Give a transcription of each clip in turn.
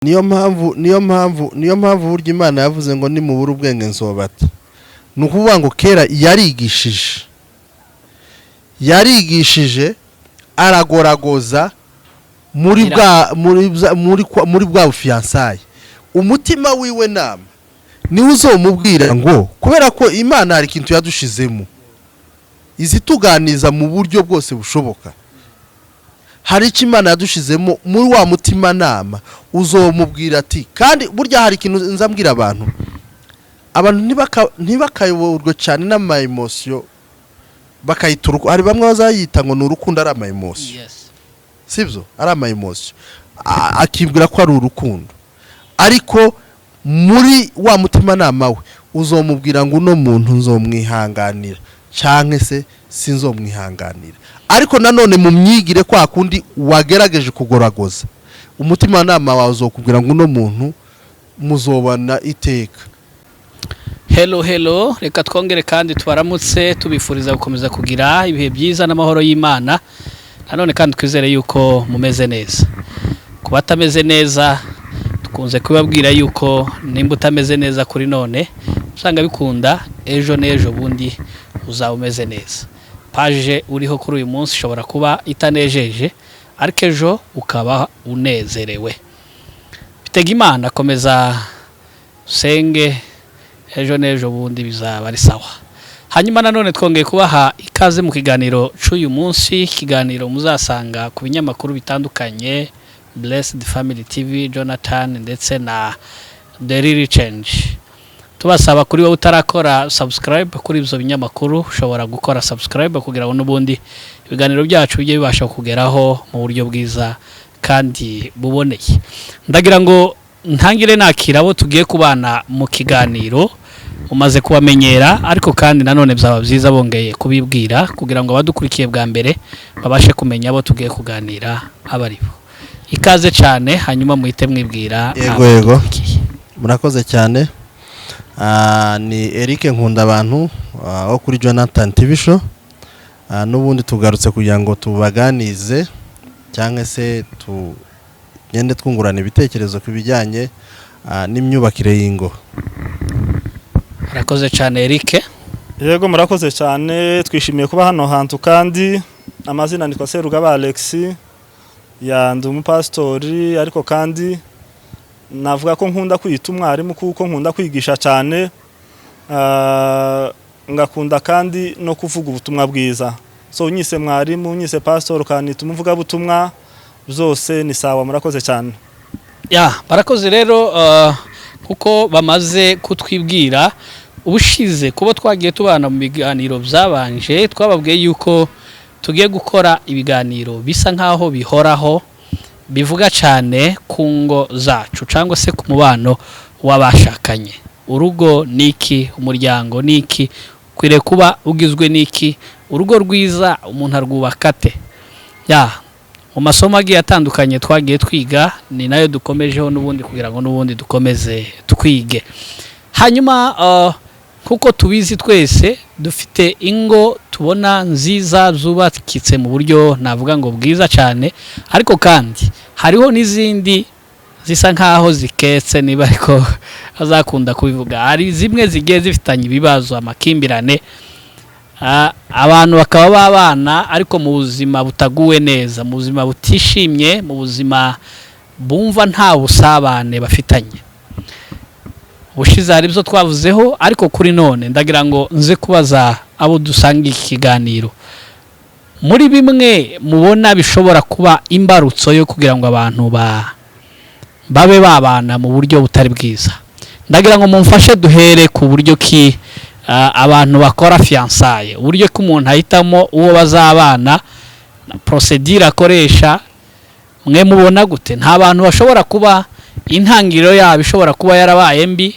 Niyo mpamvu burya Imana yavuze ngo nimubura ubwenge nzobata. Ni ukuvuga ngo kera yarigishije aragoragoza muri bwa muri bwa- muri kwa- muri bwa bu fiançailles. Umutima wiwe nama niwe uzomubwira ngo kubera ko Imana hari ikintu yadushizemo izituganiza mu buryo bwose bushoboka. Hari icyo Imana yadushizemo muri wa mutimanama, uzomubwira ati. Kandi burya hari ikintu nzambwira abantu ntibakayoborwe cyane n'ama émotions, bakayita hari bamwe bazayita ngo ni urukundo, ari ama émotions. Sibyo, ari ama émotions, akibwira ko ari urukundo, ariko muri wa mutimanama we uzomubwira ngo uno muntu nzomwihanganira cyangwa se sinzomwihanganira. Ariko nanone mu myigire, kwa kundi wagerageje kugoragoza, umutimanama wawe uzokubwira ngo uno muntu muzobana iteka. Hello, hello, reka twongere kandi tubaramutse, tubifuriza gukomeza kugira ibihe byiza n'amahoro y'Imana. Nanone kandi twizere yuko mumeze neza. Ku batameze neza, dukunze kubabwira yuko nimba utameze neza kuri none, usanga bikunda ejo n'ejo bundi uzaba umeze neza. Page uriho kuri uyu munsi ishobora kuba itanejeje, ariko ejo ukaba unezerewe. Bitega Imana, komeza usenge, ejo n'ejo bundi bizaba ari sawa. Hanyuma nanone twongeye kubaha ikaze mu kiganiro cy'uyu munsi, ikiganiro muzasanga ku binyamakuru bitandukanye: Blessed Family TV, Jonathan ndetse na The Real Change. Tubasaba, kuri wowe utarakora subscribe kuri ibyo binyamakuru, ushobora gukora subscribe kugira ngo n'ubundi ibiganiro byacu bijye bibasha kugeraho mu buryo bwiza kandi buboneye. Ndagira ngo ntangire nakira abo tugiye kubana mu kiganiro. Umaze kubamenyera, ariko kandi nanone byaba byiza bongeye kubibwira kugira ngo abadukurikiye bwa mbere babashe kumenya abo tugiye kuganira abo ari bo. Ikaze cyane, hanyuma muhite mwibwira Yego. abadukurikiye. Murakoze cyane. Ni Eric Nkundabantu wo kuri Jonathan TV Show. N'ubundi tugarutse kugira ngo tubaganize cyangwa se tugende twungurana ibitekerezo ku bijyanye n'imyubakire y'ingo. Murakoze cyane, Eric. Yego, murakoze cyane, twishimiye kuba hano hantu. Kandi amazina nitwa Serugaba Alex, ya ndi umupasitori, ariko kandi navuga ko nkunda kwita umwarimu kuko nkunda kwigisha cyane, ngakunda kandi no kuvuga ubutumwa bwiza. So unyise mwarimu, unyise pasitori, ukanita umuvugabutumwa, byose ni sawa. Murakoze cyane. Ya, barakoze rero, kuko bamaze kutwibwira. Ubushize kuba twagiye tubana mu biganiro byabanje, twababwiye yuko tugiye gukora ibiganiro bisa nk'aho bihoraho, bivuga cyane ku ngo zacu cyangwa se ku mubano w'abashakanye. Urugo ni iki? Umuryango ni iki? Ukwiriye kuba ugizwe n'iki? Urugo rwiza umuntu arwubaka ate? Ya, mu masomo agiye atandukanye twagiye twiga, ni nayo dukomejeho n'ubundi kugira ngo n'ubundi dukomeze twige. Hanyuma nk'uko tubizi twese, dufite ingo tubona nziza zubakitse mu buryo navuga ngo bwiza cyane, ariko kandi hariho n'izindi zisa nkaho ziketse, niba ariko azakunda kubivuga. Hari zimwe zigiye zifitanye ibibazo, amakimbirane, abantu bakaba babana ariko mu buzima butaguwe neza, mu buzima butishimye, mu buzima bumva nta busabane bafitanye. Ubushize hari ibyo twavuzeho, ariko kuri none ndagira ngo nze kubaza abo dusanga iki kiganiro: muri bimwe mubona bishobora kuba imbarutso yo kugira ngo abantu babe babana mu buryo butari bwiza, ndagira ngo mumfashe duhere ku buryo ki abantu bakora fiançailles, uburyo ko umuntu ahitamo uwo bazabana na procédure akoresha. Mwe mubona gute? Nta bantu bashobora kuba intangiriro yabo ishobora kuba yarabaye mbi,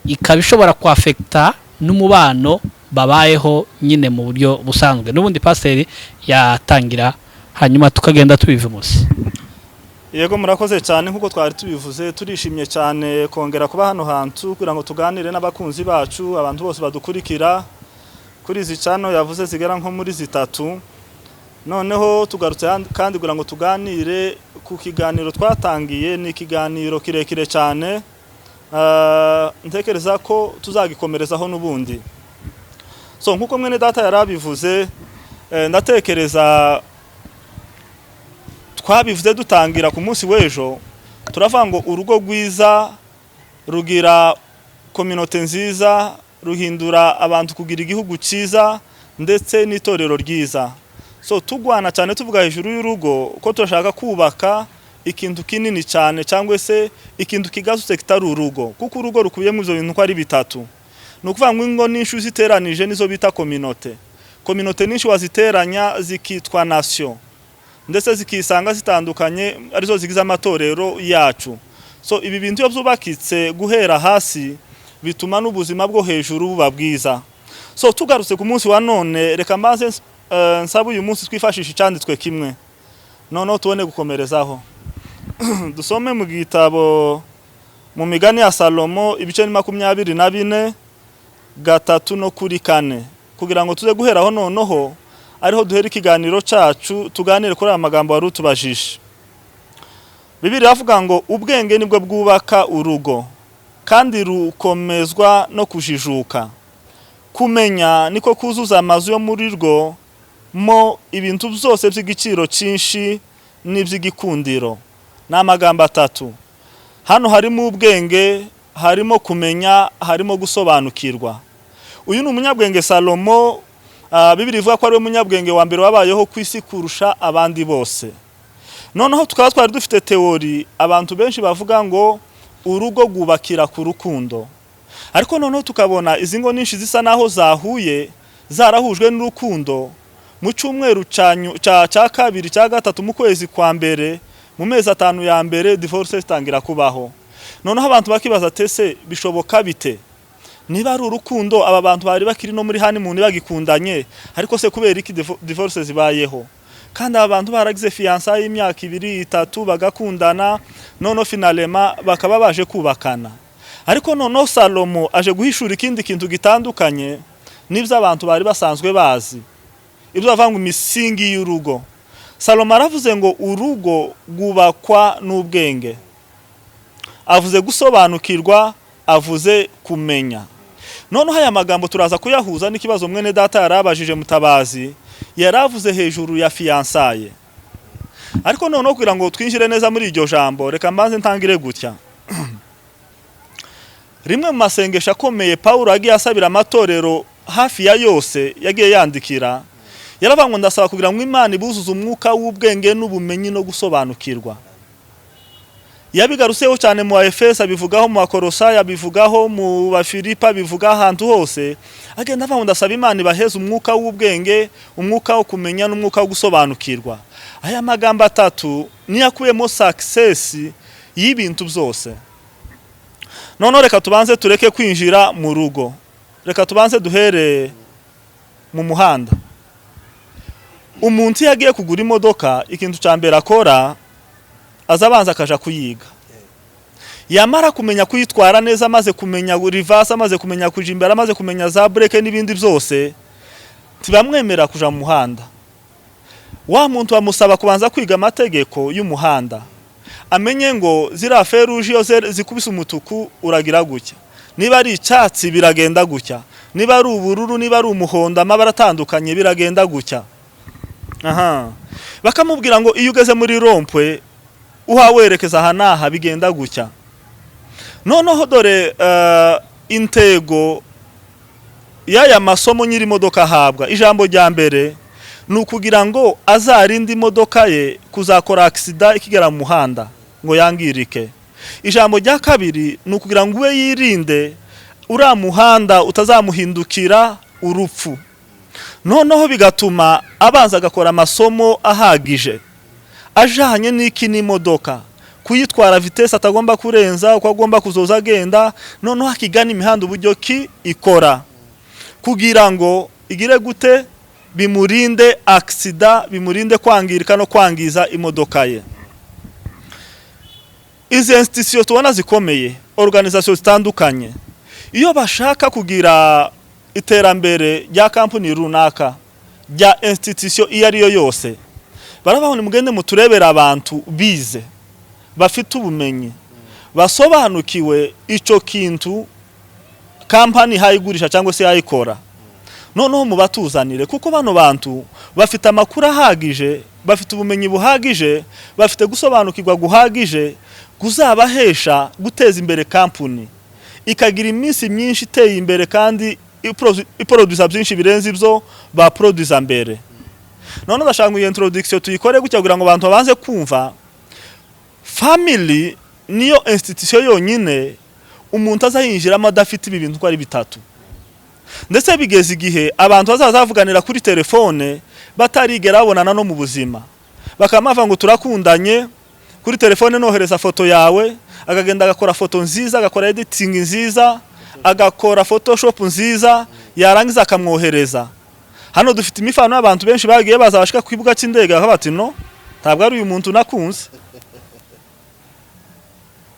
ikaba ishobora kwafekita n'umubano babayeho nyine mu buryo busanzwe? N'ubundi pasiteri yatangira, hanyuma tukagenda tubiva munsi. Yego, murakoze cyane. Nk'uko twari tubivuze, turishimye cyane kongera kuba hano hantu kugira ngo tuganire n'abakunzi bacu, abantu bose badukurikira kuri izi channel yavuze zigera nko muri zitatu. Noneho tugarutse kandi kugira ngo tuganire ku kiganiro twatangiye. Ni ikiganiro kirekire cyane, ntekereza ko tuzagikomerezaho n'ubundi. So nkuko mwene data yarabivuze, ndatekereza twabivuze dutangira ku munsi w'ejo, turavuga ngo urugo rwiza rugira communauté nziza, ruhindura abantu kugira igihugu cyiza ndetse n'itorero ryiza. So tugwana cyane tuvuga hejuru y'urugo ko turashaka kubaka ikintu kinini cyane, cyangwa se ikintu kigazutse kitari urugo, kuko urugo rukubiyemo ibyo bintu uko ari bitatu. Ni ukuvuga ngo ingo nyinshi uziteranije nizo bita communauté. Communauté nyinshi waziteranya zikitwa nation, ndetse zikisanga zitandukanye, arizo zigize amatorero yacu. So ibi bintu iyo byubakitse guhera hasi, bituma n'ubuzima bwo hejuru buba bwiza. So tugarutse ku munsi wa none, reka mbanze nsabe uyu munsi twifashisha icyanditswe kimwe, noneho tubone gukomerezaho. Dusome mu gitabo mu Migani ya Salomo, ibice ni 24, 3 no kuri 4, kugira ngo tuze guheraho, noneho ariho duhera ikiganiro cyacu, tuganire kuri aya magambo wari utubajije. Bibiri iravuga ngo: "Ubwenge nibwo bwubaka urugo, kandi rukomezwa no kujijuka. Kumenya niko kuzuza amazu yo muri rwo mo ibintu byose by'igiciro cyinshi n'iby'igikundiro." Ni amagambo atatu hano: harimo ubwenge, harimo kumenya, harimo gusobanukirwa. Uyu ni umunyabwenge Salomo. Bibiri ivuga ko ari we munyabwenge wa mbere wabayeho ku isi kurusha abandi bose. Noneho tukaba twari dufite théorie, abantu benshi bavuga ngo urugo rwubakira ku rukundo, ariko noneho tukabona izi ngo nyinshi zisa naho zahuye, zarahujwe n'urukundo, mu cyumweru cya kabiri, cya gatatu, mu kwezi kwa mbere, mu mezi 5 ya mbere, divorce zitangira kubaho. Noneho abantu bakibaza ati: "Ese bishoboka bite? Niba ari urukundo, aba bantu bari bakiri no muri honeymoon bagikundanye, ariko se kubera iki divorce zibayeho, kandi aba bantu baragize fiançailles y'imyaka 2, 3, bagakundana, noneho finalement bakaba baje kubakana?" Ariko noneho Salomo aje guhishura ikindi kintu gitandukanye n'ibyo abantu bari basanzwe bazi, ibyo bavuga ngo imisingi y'urugo. Salomo aravuze ngo urugo rwubakwa n'ubwenge, avuze gusobanukirwa, avuze kumenya. Noneho aya magambo turaza kuyahuza n'ikibazo mwene data yarabajije Mutabazi, yaravuze hejuru ya fiançailles. Ariko noneho kugira ngo twinjire neza muri iryo jambo, reka mbanze ntangire gutya. Rimwe mu masengesho akomeye Paul yagiye asabira amatorero hafi ya yose yagiye yandikira, yaravuga ngo: "Ndasaba kugira ngo Imana ibuzuze umwuka w'ubwenge n'ubumenyi no gusobanukirwa." Yabigarutseho cyane mu Efeso, abivugaho mu Bakorosayi, abivugaho mu Bafilipa, abivuga ahantu hose, agenda avuga ngo: "Ndasaba Imana ibaheze umwuka w'ubwenge, umwuka wo kumenya n'umwuka wo gusobanukirwa." Aya magambo atatu niyo akubiyemo success y'ibintu byose. Noneho reka tubanze tureke kwinjira mu rugo, reka tubanze duhere mu muhanda. Umuntu iyo agiye kugura imodoka, ikintu cya mbere akora, aza abanza akaja kuyiga. Yamara kumenya kuyitwara neza, amaze kumenya reverse, amaze kumenya kuja imbere, amaze kumenya za brake n'ibindi byose, ntibamwemerera kuja mu muhanda. Wa muntu bamusaba kubanza kwiga amategeko y'umuhanda, amenye ngo ziriya feux rouges iyo zikubise umutuku uragira gutya, niba ari icyatsi biragenda gutya, niba ari ubururu, niba ari umuhondo, amabara atandukanye, biragenda gutya. Aha bakamubwira ngo iyo ugeze muri rond-point uha werekeza aha n'aha, bigenda gutya. Noneho dore intego y'aya masomo nyiri imodoka ahabwa. Ijambo rya mbere ni ukugira ngo azarinde imodoka ye kuzakora accident ikigera mu muhanda ngo yangirike. Ijambo rya kabiri ni ukugira ngo ube yirinde uriya muhanda utazamuhindukira urupfu. Noneho bigatuma abanza agakora amasomo ahagije ajanye n'iki n'imodoka, kuyitwara, vitesse atagomba kurenza, uko agomba kuzoza agenda, noneho akigana imihanda uburyo ki ikora, kugira ngo igire gute, bimurinde accident, bimurinde kwangirika no kwangiza imodoka ye. Izi institution tubona zikomeye, organisation zitandukanye, iyo bashaka kugira iterambere rya kampani runaka, rya institution iyo ari yo yose, barabaho ni mugende muturebera abantu bize, bafite ubumenyi, basobanukiwe ico kintu kampani hayigurisha cyangwa se yayikora, noneho mubatuzanire, kuko bano bantu bafite amakuru ahagije, bafite ubumenyi buhagije, bafite gusobanukirwa guhagije kuzabahesha guteza imbere kampuni, ikagira iminsi myinshi iteye imbere kandi iproduza byinshi birenze ibyo baproduza mbere. None ndashaka ngo iyi introduction tuyikore gutya kugira ngo abantu babanze kumva. Family niyo institution yonyine umuntu azayinjiramo adafite ibi bintu uko ari bitatu. Ndetse bigeze igihe abantu bazaza bavuganira kuri telefone batarigera babonana no mu buzima, bakaba bavuga ngo turakundanye kuri telefone, nohereza foto yawe, akagenda agakora foto nziza, agakora editing nziza, agakora photoshop nziza, yarangiza akamwohereza. Hano dufite imifano y'abantu benshi bagiye baza, bashika ku kibuga cy'indege bakavuga bati: "No, ntabwo ari uyu muntu nakunze,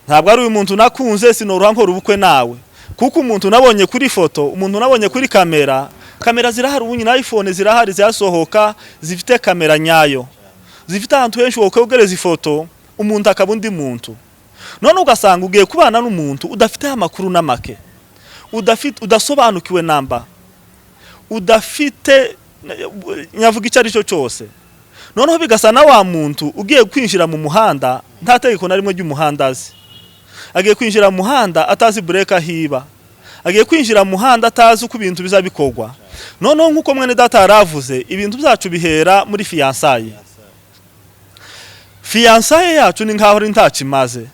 ntabwo ari uyu muntu nakunze, sinoroha nkora ubukwe nawe, kuko umuntu nabonye kuri foto, umuntu nabonye kuri kamera." Kamera zirahari ubu nyine, iPhone zirahari zirasohoka, zifite kamera nyayo, zifite ahantu henshi wokogereza ifoto, umuntu akaba undi muntu. None ugasanga ugiye kubana n'umuntu udafite amakuru n'amake, udafite, udasobanukiwe namba, udafite nyavuga icyo ari cyo cyose. Noneho bigasa na wa muntu ugiye kwinjira mu muhanda nta tegeko na rimwe ry'umuhanda azi, agiye kwinjira mu muhanda atazi bureka hiba, agiye kwinjira mu muhanda atazi uko ibintu biza bikorwa. Noneho nk'uko mwene data yaravuze, ibintu byacu bihera muri fiançailles. Fiançailles yacu ni nkaho ari ntacyo imaze.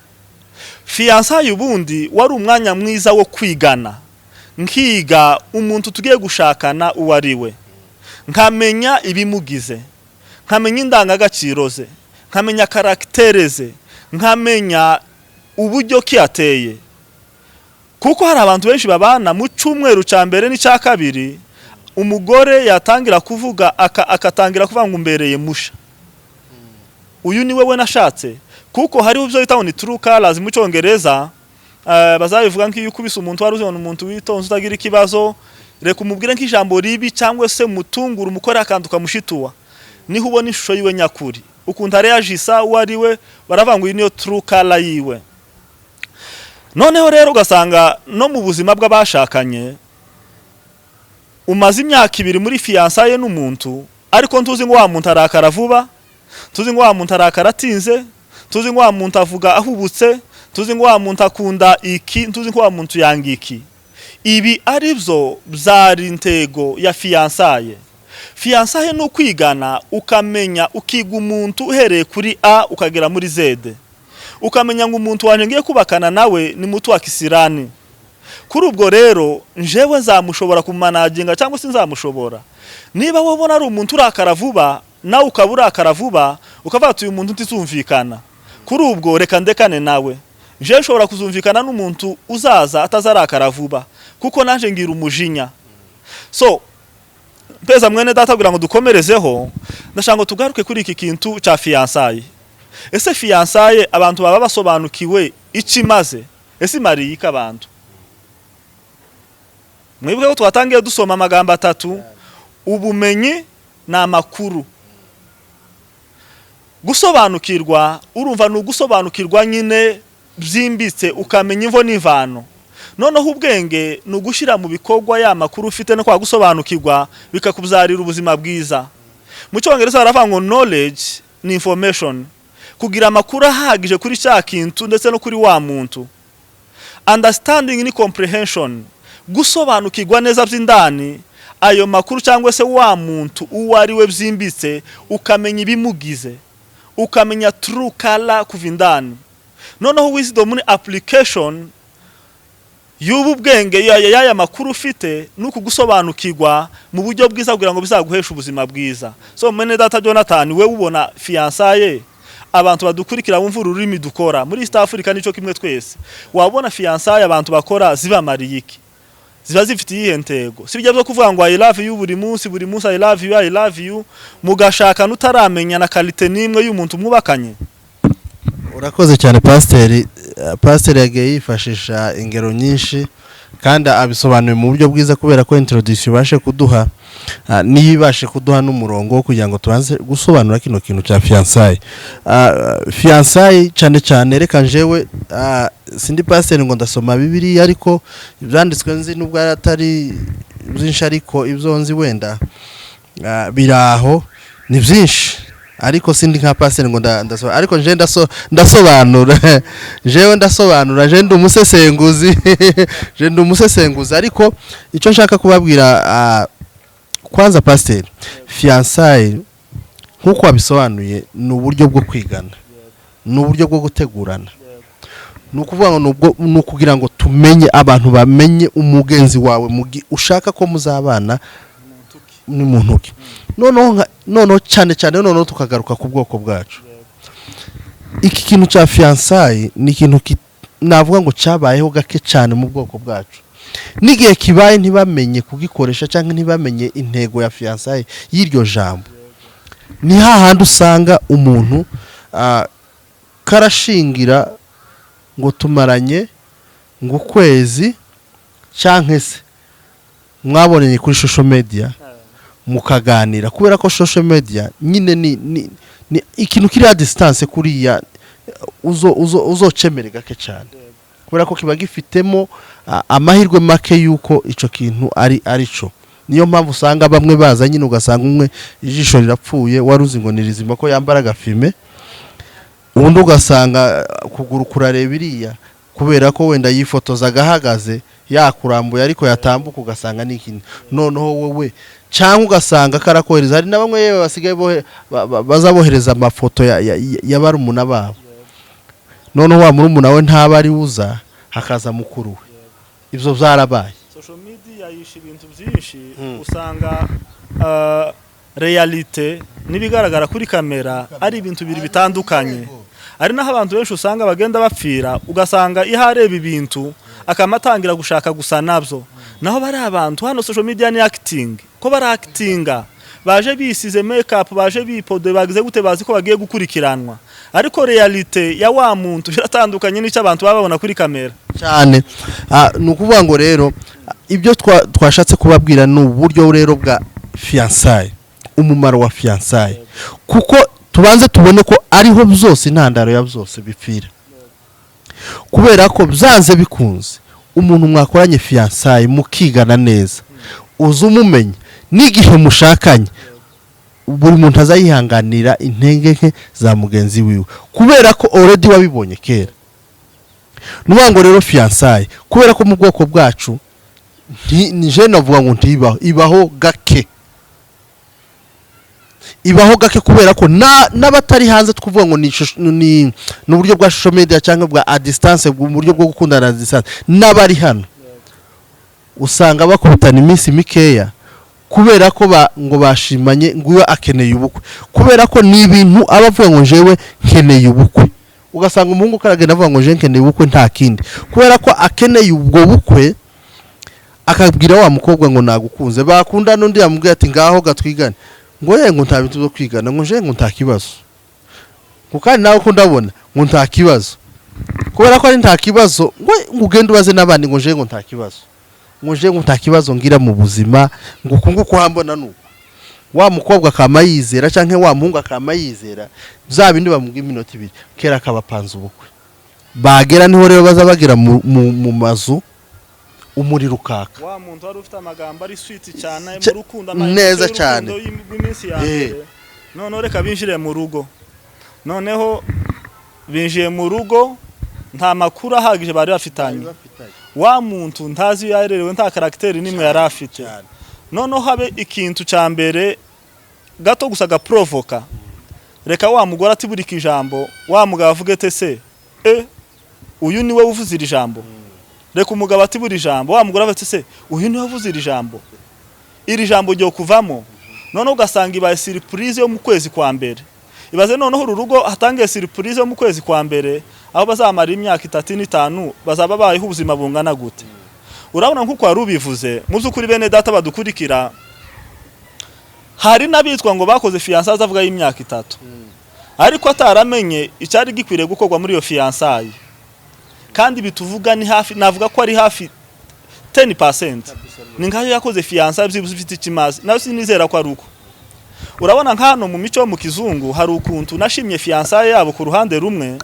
Fiançailles ubundi wari umwanya mwiza wo kwigana, nkiga umuntu tugiye gushakana uwo ari we, nkamenya ibimugize, nkamenya indangagaciro ze, nkamenya caractère ze, nkamenya uburyo ki ateye. Kuko hari abantu benshi babana, mu cyumweru cya mbere n'icya kabiri umugore yatangira kuvuga, akatangira kuvuga ngo umbereye musha, uyu ni we nashatse. Kuko hariho ibyo bita ngo ni true colors mu Cyongereza. Bazabivuga nk'iyo ukubise umuntu wari uzibona umuntu witonze utagira ikibazo, reka umubwire nk'ijambo ribi cyangwa se mutungure, umukore akantu ukamushituwa, niho ubona ishusho yiwe nyakuri, ukuntu areyajisa, uwo ari we. Baravuga ngo iyi niyo true color yiwe. Noneho rero ugasanga no mu buzima bw'abashakanye, umaze imyaka 2 muri fiançailles n'umuntu, ariko ntuzi ngo wa muntu arakara vuba, tuzi ngo wa muntu arakara atinze, tuzi ngo wa muntu avuga ahubutse, tuzi ngo wa muntu akunda iki, tuzi ngo wa muntu yanga iki. Ibi ari byo byari intego ya fiançailles. Fiançailles ni ukwigana, ukamenya, ukiga umuntu uhereye kuri A ukagera muri Z, ukamenya ngo umuntu wanjye ngiye kubakana nawe ni mutu wa kisirani. Kuri ubwo rero njewe nzamushobora kumanaginga cyangwa se nzamushobora. Niba wabona ari umuntu urakara vuba, nawe ukaba urakara vuba, ukavuga ati: "Uyu muntu ntizumvikana, kuri ubwo reka ndekane nawe, njewe nshobora kuzumvikana n'umuntu uzaza atazarakara vuba, kuko naje ngira umujinya." So mpeza mwene data kugira ngo dukomerezeho, ndashaka ngo tugaruke kuri iki kintu cya fiançailles. Ese fiançailles abantu baba basobanukiwe icyo imaze? Ese imariye iki abantu? Mwibuke ko twatangiye dusoma amagambo atatu: ubumenyi ni amakuru, gusobanukirwa, urumva ni ugusobanukirwa nyine byimbitse, ukamenya imvo n'imvano. Noneho ubwenge ni ugushyira mu bikorwa ya makuru ufite no kwa gusobanukirwa, bikakubyarira ubuzima bwiza. Mu Cyongereza baravuga ngo knowledge ni information, kugira amakuru ahagije kuri cya kintu ndetse no kuri wa muntu. Understanding ni comprehension, gusobanukirwa neza by'indani ayo makuru cyangwa se wa muntu uwo ari we byimbitse, ukamenya ibimugize, ukamenya true color kuva indani. Noneho wisdom ni application y'ubu bwenge, y'aya makuru ufite nuku gusobanukirwa mu buryo bwiza kugira ngo bizaguheshe ubuzima bwiza. So mwene data Jonathan, we ubona fiançailles, abantu badukurikira bumva ururimi dukora muri East Africa nico kimwe twese, wabona fiançailles abantu bakora zibamariye iki? Ziba zifite iyihe ntego? Si bijya byo kuvuga ngo "I love you" buri munsi, buri munsi "I love you, I love you", mugashaka utaramenya na qualité n'imwe y'umuntu mwubakanye? Urakoze cyane, pasiteri. Pasiteri yagiye yifashisha ingero nyinshi. Kandi abisobanuye mu buryo bwiza, kubera ko introduction ibashe kuduha, niyo ibashe kuduha n'umurongo wo kugira ngo tubanze gusobanura kino kintu cya fiançailles. Fiançailles cyane cyane, reka njewe sindi pasiteri ngo ndasoma Bibiliya, ariko ibyanditswe nzi, nubwo atari byinshi, ariko ibyo nzi wenda biraho ni byinshi, ariko sindi nka pasiteri ngo ndasoma, ariko nje ndasobanura, jewe ndasobanura, je ndi umusesenguzi, je ndi umusesenguzi. Ariko icyo nshaka kubabwira, kwanza pasiteri, fiançailles nk'uko wabisobanuye ni uburyo bwo kwigana, ni uburyo bwo gutegurana, ni ukuvuga ngo ni ukugira ngo tumenye, abantu bamenye umugenzi wawe ushaka ko muzabana ni muntu ki. Noneho cyane cyane, noneho tukagaruka ku bwoko bwacu, iki kintu cya fiançailles ni ikintu navuga ngo cyabayeho gake cyane mu bwoko bwacu, n'igihe kibaye ntibamenye kugikoresha cyangwa ntibamenye intego ya fiançailles y'iryo jambo. Ni hahandi usanga umuntu karashingira ngo tumaranye ngo ukwezi, cyangwa se mwabonanye kuri social media mukaganira, kubera ko social media nyine ni ikintu kiri à distance kuriya, uzocemere gake cyane, kubera ko kiba gifitemo amahirwe make y'uko icyo kintu ari cyo. Niyo mpamvu usanga bamwe baza nyine, ugasanga umwe ijisho rirapfuye, wari uzi ngo ni rizima ko yambara agafime, ubundi ugasanga ukuguru kurareba iriya kubera ko wenda yifotozaga ahagaze yakurambuye, ariko yatambuka ugasanga ni ikintu noneho wowe, cyangwa ugasanga karakohereza. Hari na bamwe yewe basigaye baza bohereza amafoto ya barumuna babo, noneho wa murumuna we ntaba ari uza, hakaza mukuru we. Ibyo byarabaye. Social media yishe ibintu byinshi. Usanga réalité n'ibigaragara kuri kamera ari ibintu bibiri bitandukanye, ari naho abantu benshi usanga bagenda bapfira, ugasanga iyo areba ibintu akaba atangira gushaka gusa nabyo. Naho bari abantu hano, social media ni acting, ko bari actinga, baje bisize makeup, baje bipode, bagize gute, bazi ko bagiye gukurikiranwa, ariko réalité ya wa muntu biratandukanye n'icyo abantu baba babona kuri kamera. Cyane. Ni ukuvuga ngo rero ibyo twashatse kubabwira ni uburyo rero bwa fiançailles, umumaro wa fiançailles, kuko tubanze tubone ko ariho byose, intandaro ya byose bipfira, kubera ko byanze bikunze umuntu mwakoranye fiançailles mukigana neza, uza umumenye n'igihe mushakanye, buri muntu azayihanganira intege nke za mugenzi wiwe, kubera ko already wabibonye kera. Ni ukuvuga ngo rero fiançailles, kubera ko mu bwoko bwacu ni je navuga ngo ntibaho, ibaho gake, ibaho gake, kubera ko n'abatari hanze, tkuvuga ngo ni uburyo bwa social media cyangwa bwa à distance, mu buryo bwo gukundana à distance, n'abari hano usanga bakubitana iminsi mikeya, kubera ko ngo bashimanye, ngo uyo akeneye ubukwe, kubera ko ni ibintu aba avuga ngo njyewe nkeneye ubukwe. Ugasanga umuhungu karagenda avuga ngo njyewe nkeneye ubukwe, nta kindi, kubera ko akeneye ubwo bukwe, akabwira wa mukobwa ngo nagukunze, bakunda, n'undi yamubwiye ati ngaho gatwigane, ngo ye ngo nta bintu byo kwigana, ngo njyewe ngo nta kibazo, ngo kandi nawe ko ndabona ngo nta kibazo, kubera ko ari nta kibazo, ngo ugende ubaze n'abandi, ngo njyewe ngo nta kibazo, ngo njyewe ngo nta kibazo ngira mu buzima, ngo uku nguku hambona nuko wa mukobwa akama yizera cyangwa wa muhungu akama yizera bya bindi bamubwira, iminota 2 kera akabapanza ubukwe. Bagera niho rero baza bagera mu mazu, umuriro ukaka. Wa muntu wari ufite amagambo ari sweet cyane mu rukundo, neza cyane. rw'iminsi ya mbere, noneho reka binjire mu rugo. Noneho binjiye mu rugo, nta makuru ahagije bari bafitanye, wa muntu ntazi iyo yarerewe, nta caractère n'imwe yari afite. Noneho habe ikintu cya mbere gato gusa gaprovoka, reka wa mugore atiburika ijambo, wa mugabo avuge ate se, e uyu niwe uvuze iri jambo? Reka umugabo atibura ijambo, wa mugore avuze se, uyu niwe uvuze iri jambo? Iri jambo ryo kuvamo, noneho ugasanga ibaye surprise yo mu kwezi kwa mbere. Ibaze noneho uru rugo hatangiye surprise yo mu kwezi kwa mbere, aho bazamara imyaka 3 n'5, bazaba babayeho ubuzima bungana gute? Urabona, nk'uko wari ubivuze, mu by'ukuri bene data badukurikira, hari n'abitwa ngo bakoze fiançailles avuga y'imyaka 3, ariko ataramenye icyari gikwiriye gukorwa muri iyo fiançailles. Kandi bituvuga ni hafi, navuga ko ari hafi 10% ni nkayo yakoze fiançailles byibuze ifite ikimazi. Nawe sinizera ko ari uko. Urabona nka hano mu mico yo mu kizungu, hari ukuntu nashimye fiançailles yabo. Ku ruhande rumwe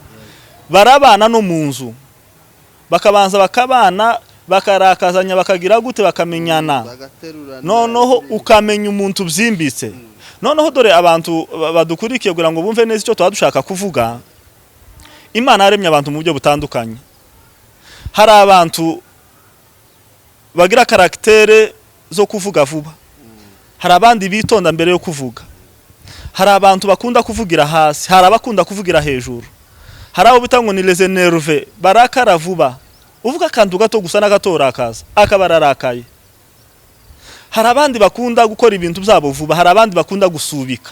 barabana no mu nzu, bakabanza bakabana, bakarakazanya, bakagira gute, bakamenyana, noneho ukamenya umuntu byimbitse. Noneho dore abantu badukurikiye, kugira ngo bumve neza icyo tuba dushaka kuvuga, Imana yaremye abantu mu buryo butandukanye. Hari abantu bagira caractère zo kuvuga vuba, hari abandi bitonda mbere yo kuvuga, hari abantu bakunda kuvugira hasi, hari abakunda kuvugira hejuru, hari abo bita ngo ni les énervés, barakara vuba, uvuga akantu gato gusa n'agatorakaza akaba ararakaye. Hari abandi bakunda gukora ibintu byabo vuba, hari abandi bakunda gusubika,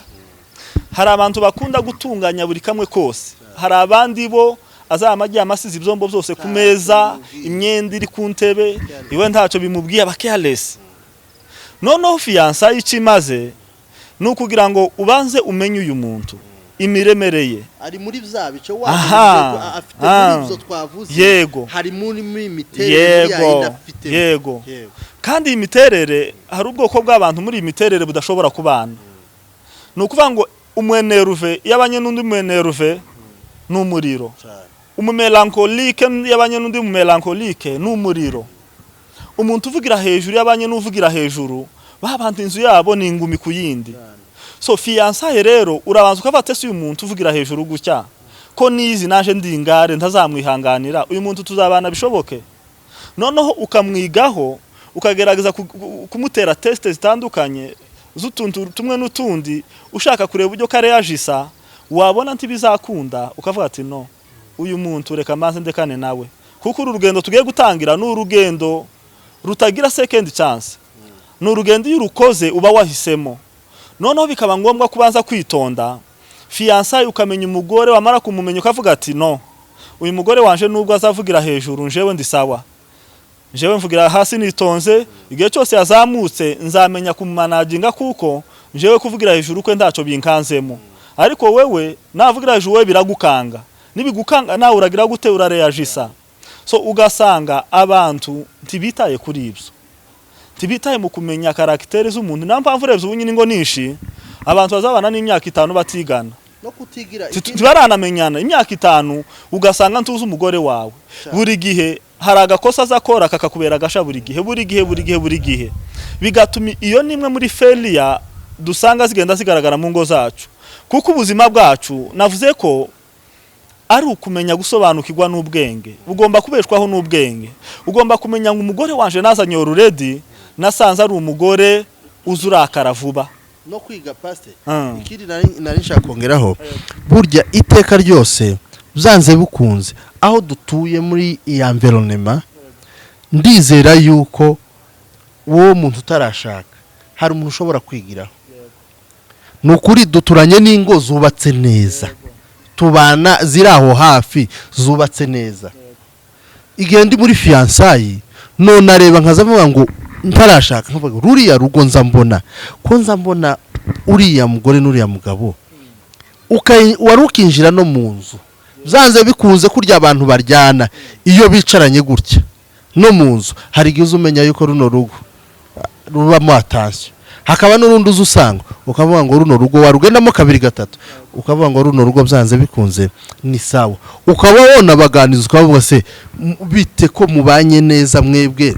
hari abantu bakunda gutunganya buri kamwe kose, hari abandi bo azama agiye amasize ibyombo byose ku meza, imyenda iri ku ntebe, iwe ntacyo bimubwiye, aba careless. Noneho fiançailles icyo imaze ni ukugira ngo ubanze umenye uyu muntu, imiremere ye. Ari muri bya bice Aha. afite muri ibyo twavuze. Hari muri imiterere yindi afite. Kandi iyi miterere, hari ubwoko bw'abantu muri iyi miterere budashobora kubana. Ni ukuvuga ngo umu énervé iyo abanye n'undi mu énervé ni umuriro, umu mélancolique iyo abanye n'undi mu mélancolique ni umuriro, umuntu uvugira hejuru iyo abanye n'uvugira hejuru, ba bantu inzu yabo ni ingumi ku yindi. So fiançailles rero, urabanza ukavuga ati: "Ese uyu muntu uvugira hejuru gutya, ko nizi naje ndi ingare ntazamwihanganira, uyu muntu tuzabana bishoboke?" Noneho ukamwigaho, ukagerageza kumutera test zitandukanye z'utuntu tumwe n'utundi, ushaka kureba uburyo kareyajisa. Wabona ntibizakunda, ukavuga ati: "No, uyu muntu reka mbanze ndekane nawe," kuko uru rugendo tugiye gutangira ni urugendo rutagira second chance, ni urugendo iyo urukoze uba wahisemo. Noneho bikaba ngombwa kubanza kwitonda fiançailles, ukamenya umugore. Wamara kumumenya, ukavuga ati: "No, uyu mugore wanje nubwo azavugira hejuru, njewe ndi sawa, njewe mvugira hasi nitonze. Igihe cyose yazamutse nzamenya kumanaginga, kuko njewe kuvugira hejuru kwe ntacyo binkanzemo. Ariko wewe navugira hejuru, wewe biragukanga. Nibigukanga nawe uragira gute? Urareyajisa." So ugasanga abantu ntibitaye kuri ibyo, ntibitaye mu kumenya caractère z'umuntu. Niyo mpamvu urebye ubu nyine ingo nishi abantu bazabana n'imyaka 5 batigana. No kutigira. Ntibaranamenyana imyaka 5, ugasanga ntuzi umugore wawe. Buri gihe hari agakosa aza akora kakakubera agasha, buri gihe, buri gihe, buri gihe, buri gihe. Bigatuma iyo nimwe muri failure dusanga zigenda zigaragara mu ngo zacu, kuko ubuzima bwacu navuze ko ari ukumenya gusobanukirwa n'ubwenge, bugomba kubeshwaho n'ubwenge. Ugomba kumenya ngo umugore wanje nazanye already nasanze ari umugore uza urakara vuba. No kwiga, pastor. Ikindi nari nshaka kongeraho, burya iteka ryose byanze bikunze aho dutuye muri iyi environnement, ndizera yuko wowe muntu utarashaka hari umuntu ushobora kwigiraho. Ni ukuri, duturanye n'ingo zubatse neza, tubana ziri aho hafi zubatse neza. Igihe ndi muri fiançailles, none areba nkaza mvuga ngo ntarashaka, nkavuga ngo ruriya rugo nza mbona ko nza mbona uriya mugore n'uriya mugabo, wari ukinjira no mu nzu, byanze bikunze kurya abantu baryana iyo bicaranye gutya no mu nzu, hari igihe uza umenya yuko runo rugo rubamo attention. Hakaba n'urundi uza usanga ukavuga ngo runo rugo warugendamo kabiri gatatu, ukavuga ngo runo rugo byanze bikunze ni sawa. Ukaba wona baganiza, ukavuga se: "Bite ko mubanye neza mwebwe?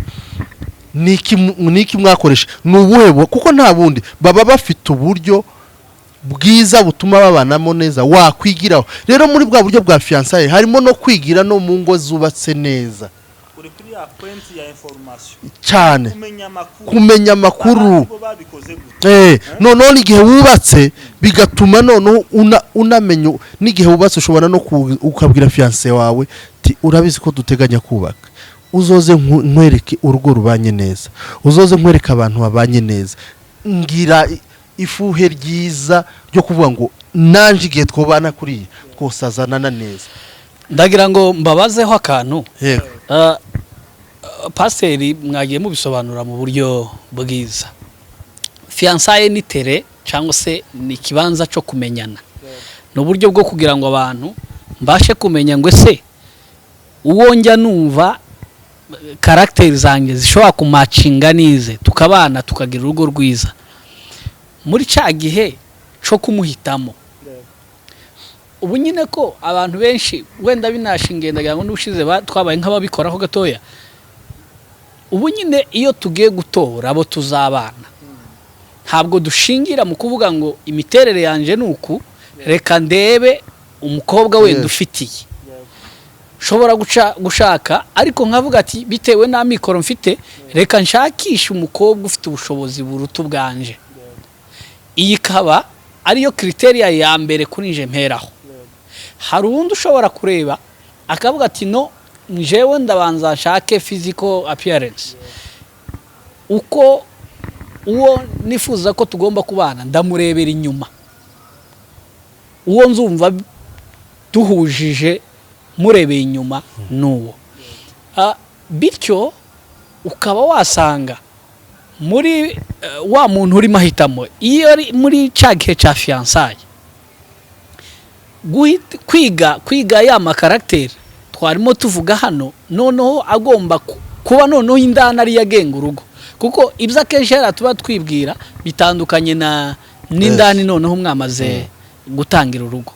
Niki mwakoresha? Ni ubuhe kuko nta bundi baba bafite uburyo bwiza butuma babanamo neza wakwigiraho." Rero muri bwa buryo bwa fiançailles harimo no kwigira no mu ngo zubatse neza. Uri kuri ya point ya information. Cyane. Kumenya amakuru. Kumenya amakuru. Abandi bo babikoze gute? Noneho n'igihe wubatse bigatuma noneho unamenya n'igihe wubatse ushobora no ukabwira fiancé wawe ti: "Urabizi ko duteganya kubaka, uzoze nkwereke urugo rubanye neza, uzoze nkwereke abantu babanye neza." Ngira ifuhe ryiza ryo kuvuga ngo nanje igihe twobana kuriya twosazanana neza. Ndagira ngo mbabazeho akantu. Yego. Pasiteri, mwagiye mubisobanura mu buryo bwiza. Fiançailles ni terrain cyangwa se ni ikibanza cyo kumenyana, ni uburyo bwo kugira ngo abantu mbashe kumenya ngo ese uwo njya numva Caractère zanjye zishobora kumatchinga nize, tukabana, tukagira urugo rwiza. Muri cya gihe cyo kumuhitamo, ubu nyine ko abantu benshi wenda binashingiye, ndagira ngo n'ubushize twabaye nk'ababikoraho gatoya. Ubu nyine iyo tugiye gutora abo tuzabana, ntabwo dushingira mu kuvuga ngo imiterere yanjye ni uku, reka ndebe umukobwa wenda ufitiye nshobora gushaka, ariko nkavuga ati bitewe n'amikoro mfite, reka nshakishe umukobwa ufite ubushobozi buruta ubwanje. Iyi ikaba ariyo criteria ya mbere kuri nje mperaho. Hari uwundi ushobora kureba akavuga ati no, njewe ndabanza nshake physical appearance, uko uwo nifuza ko tugomba kubana ndamurebera inyuma, uwo nzumva duhujije murebeye inyuma n'uwo. Bityo ukaba wasanga muri wa muntu urimo ahitamo, iyo ari muri cya gihe cya fiançailles, kwiga ya macaractère twarimo tuvuga hano, noneho agomba kuba noneho indani ariyo agenga urugo, kuko ibyo akenshi hariya tuba twibwira bitandukanye na n'indani. Noneho mwamaze gutangira urugo,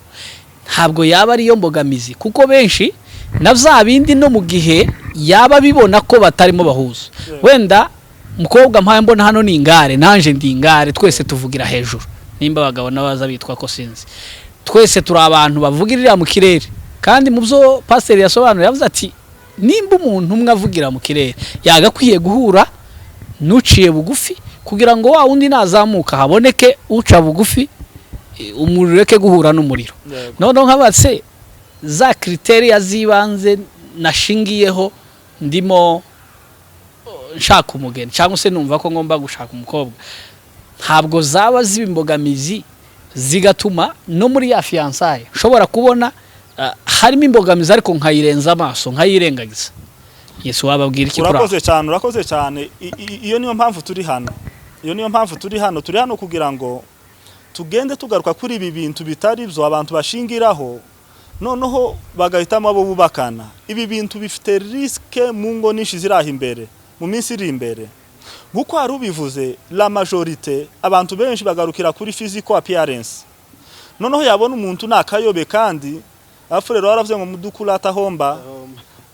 ntabwo yaba ariyo mbogamizi, kuko benshi na bya bindi no mu gihe yaba bibona ko batarimo bahuza. Wenda umukobwa mpaye mbona hano ni ingare, nanjye ndi ingare, twese tuvugira hejuru, nimba abagabo n'abaza bitwa ko sinzi, twese turi abantu bavugirira mu kirere. Kandi mu byo pasiteri yasobanuye, yavuze ati nimba umuntu umwe avugira mu kirere, yagakwiye guhura n'uciye bugufi, kugira ngo wa wundi nazamuka haboneke uca bugufi, umuriro ureke guhura n'umuriro. Noneho nkabatse za criteria z'ibanze nashingiyeho ndimo nshaka umugeni, cyangwa se numva ko ngomba gushaka umukobwa, ntabwo zaba ziba imbogamizi zigatuma no muri ya fiançailles nshobora kubona harimo imbogamizi, ariko nkayirenza amaso, nkayirengagiza? Yesu, wababwira iki kuri aho? Urakoze cyane, urakoze cyane. Iyo niyo mpamvu turi hano, iyo niyo mpamvu turi hano. Turi hano kugira ngo tugende tugaruka kuri ibi bintu bitari byo abantu bashingiraho, noneho bagahitamo abo bubakana. Ibi bintu bifite risque mu ngo nyinshi ziri aho imbere mu minsi iri imbere. Nk'uko hari ubivuze, la majorité, abantu benshi bagarukira kuri physical appearance, noneho yabona umuntu ni akayobe. Kandi Afurero waravuze ngo mudukura atahomba,